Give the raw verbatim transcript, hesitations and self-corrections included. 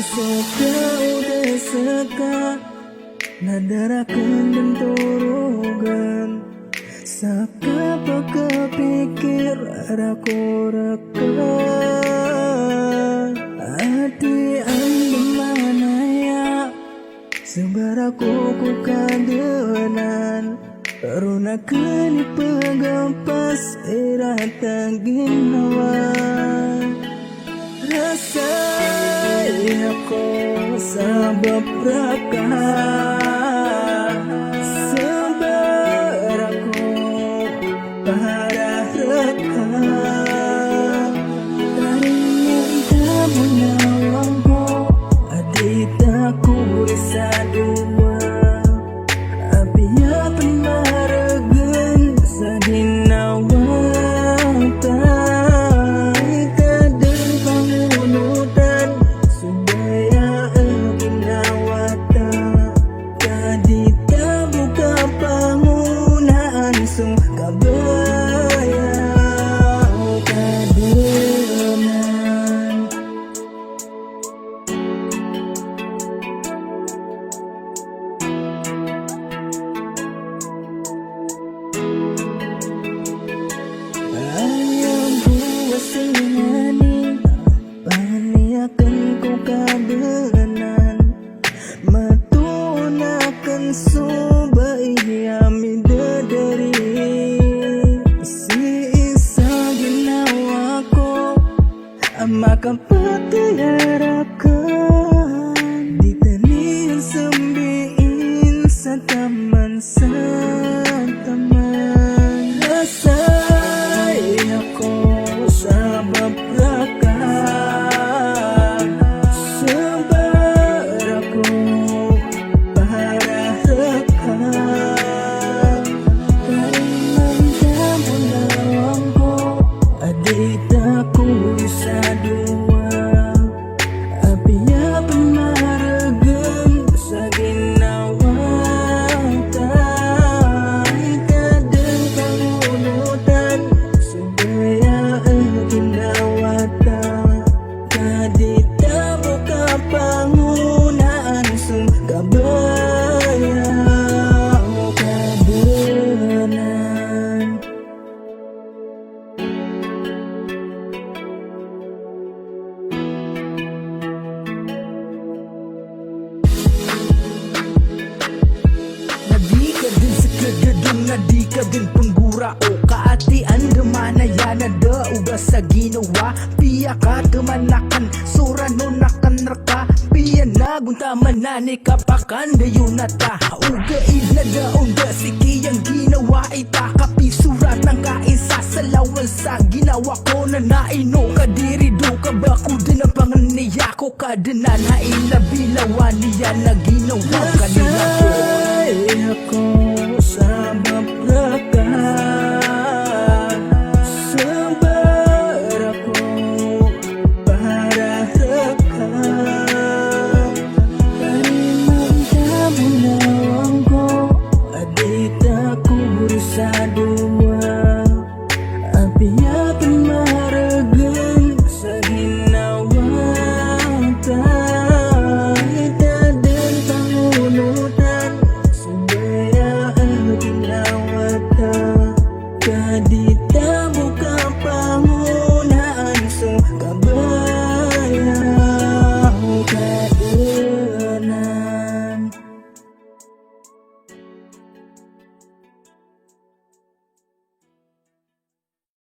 Sa kaoda saka na da rakn dn torogan, sa kapakapikir ako rka. Ati andamanaya, smbara ko ko Kadnan, ron akn ipagapas iran a ginawa. Rasa ako sabap rka, smbara ko para rka. Taringin ta bo nawa ko, a di ta kori sa dowa. Apiya pn margn sa ginawa ta, ta dn pangonotan so baya a ginawa ta. Ka di ta bo kapangonaan so kabaya o Kadnan. Aya bo a sii ngani, pangni akn ko Kadnan. Matoon akn so baya a midadari. Sii sa ginawa ko a makapatay a rakn, di ta niyan sambiin sa taman sa taman. Asay ako sabap rka, sabar ako para rka. Kariman ka bo lawan ko, a di ta kori sa dowa. Apiya pn margn sa ginawa ta, ka dn pangonotan so baya a ginawa ta. Ka di ta bo kapangonaan so kabaya o Kadnan. Na di ka dn skdgdong, na di ka dn pnggorao, ka ati andamanaya na da oba sa ginawa. Piyakatman akn so ranon akn rka, piyanagontaman ani kapakandayon a ta. Ogaid na da on da sii kiyangginawai ta, kapisorat angkai sa salawan sa ginawa ko na, na ino ka di rido ka ba ko dn a pangni ako Kadnan, na ino a bilawan iyan a ginawa ka di lako. Asay ako